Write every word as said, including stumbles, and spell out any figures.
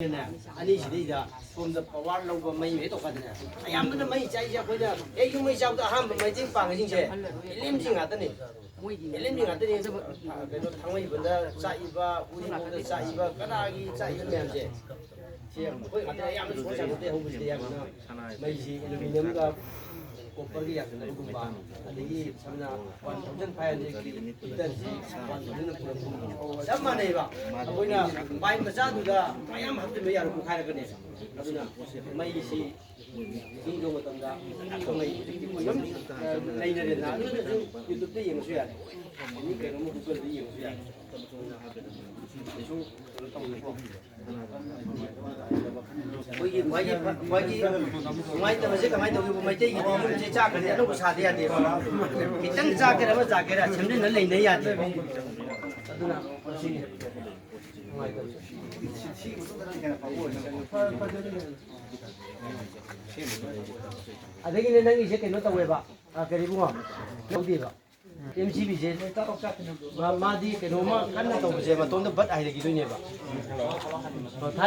ꯑꯅꯤꯁꯤꯗꯩꯗ ꯁꯣꯝꯗ ꯄꯋꯥꯔ ꯂꯧꯕ ꯃꯩ ꯍꯦꯛ ꯇꯧꯀꯥꯟꯗꯅꯦ, ꯑꯌꯥꯝꯕꯅ ꯃꯩ ꯆꯥꯛꯏꯁꯦ ꯑꯩꯈꯣꯏꯅ ꯍꯦꯛ ꯌꯨꯝ ꯃꯩ ꯆꯥꯕꯗ ꯑꯍꯥꯟꯕ ꯃꯩꯇꯩ ꯄꯥꯡꯉꯤꯁꯤꯡꯁꯦ ꯑꯦꯜ ꯑꯦꯝ ꯖꯤ ꯉꯥꯛꯇꯅꯤ꯫ ꯑꯦꯜ ꯑꯦꯝ ꯖꯤ ꯉꯥꯛꯇꯅꯤ꯫ ꯀꯩꯅꯣ, ꯊꯥꯡꯃꯩꯕꯟꯗ ꯆꯥꯛꯏꯕ, ꯎꯔꯤꯄꯣꯛꯇ ꯆꯥꯛꯏꯕ, ꯀꯅꯥꯒꯤ ꯆꯥꯛꯏꯕ ꯃꯌꯥꯝꯁꯦ, ꯁꯤ ꯑꯩꯈꯣꯏ ꯉꯥꯛꯇꯅꯤ꯫ ꯑꯌꯥꯝꯕ ꯁꯣꯔ ꯁꯥꯏ ꯍꯧꯕꯁꯤꯗꯤ ꯑꯌꯥꯝꯕꯅ ꯃꯩꯁꯤ ꯑꯦꯂꯨꯃꯤꯅꯤꯌꯝꯒ ꯀꯣꯄꯔꯒꯤ ꯌꯥꯟꯁꯤꯟꯅꯕꯒꯨꯝꯕ, ꯑꯗꯒꯤ ꯁꯝꯅ ꯋꯥꯟ ꯊꯥꯎꯖꯟ ꯐꯥꯏꯚ ꯍꯟꯗ꯭ꯔꯦꯠꯀꯤ ꯍꯤꯇꯔꯁꯤ ꯋꯥꯟ ꯊꯥꯎꯖꯟꯅ ꯄꯨꯔꯛꯄꯒꯨꯝꯕ ꯆꯞ ꯃꯥꯟꯅꯩꯕ꯫ ꯑꯩꯈꯣꯏꯅ ꯄꯥꯏꯞ ꯃꯆꯥꯗꯨꯗ ꯃꯌꯥꯝ ꯍꯥꯞꯆꯤꯟꯕ ꯌꯥꯔꯣꯏ, ꯄꯣꯈꯥꯏꯔꯛꯀꯅꯦꯕ꯫ ꯑꯗꯨꯅ ꯃꯩꯁꯤ ꯆꯤꯡꯗꯧ ꯃꯇꯝꯗ ꯃꯩ ꯍꯧꯖꯤꯛꯇꯤ ꯑꯩꯈꯣꯏ ꯌꯥꯝ ꯂꯩꯅꯔꯦꯗꯅ꯫ ꯑꯗꯨꯅꯁꯨ YouTube-ꯇ ꯌꯦꯡꯉꯁꯨ ꯌꯥꯔꯦ꯫ ꯑꯦꯅꯤ ꯀꯩꯅꯣꯝꯃ Google-ꯗ ꯌꯦꯡꯉꯁꯨ ꯌꯥꯔꯦ꯫ ꯀꯩꯁꯨ ꯀꯩꯅꯣ ꯇꯧꯔꯣꯏꯀꯣ꯫ ꯑꯩꯈꯣꯏꯒꯤ ꯈ꯭ꯋꯥꯏꯒꯤ ꯐ-, ꯈ꯭ꯋꯥꯏꯒꯤ ꯅꯨꯡꯉꯥꯏꯇꯕꯁꯦ ꯀꯃꯥꯏꯅ ꯇꯧꯒꯦꯕꯨ, ꯃꯩꯇꯩꯒꯤꯗꯤ ꯌꯨꯝꯁꯦ ꯆꯥꯛꯈ꯭ꯔꯗꯤ ꯑꯅꯧꯕ ꯁꯥꯗ ꯌꯥꯗꯦꯕ꯫ ꯈꯤꯇꯪ ꯆꯥꯛꯀꯦꯔꯥ ꯑꯃ ꯆꯥꯛꯀꯦꯔꯥ ꯁꯦꯝꯖꯤꯟꯅ ꯂꯩꯅ ꯌꯥꯗꯦꯕ꯫ ꯑꯗꯨꯅ ꯁꯤꯅꯤ ꯅꯨꯡꯉꯥꯏꯇꯕꯁꯦ꯫ ꯑꯗꯒꯤꯅꯦ ꯅꯪꯒꯤꯁꯦ ꯀꯩꯅꯣ ꯇꯧꯋꯦꯕ, ꯑ, ꯀꯔꯤ ꯏꯕꯨꯡꯉꯣ? ꯂꯧꯗꯦꯕ꯫ ꯑꯦꯝ ꯁꯤ ꯕꯤꯁꯦ ꯃꯥ-, ꯃꯥꯗꯤ ꯀꯩꯅꯣꯝꯃ ꯀꯟꯅ ꯇꯧꯕꯁꯦ ꯃꯇꯣꯝꯇ ꯕꯠ ꯍꯥꯏꯔꯛꯈꯤꯗꯣꯏꯅꯦꯕ꯫ ꯑ, ꯊꯥꯏꯅ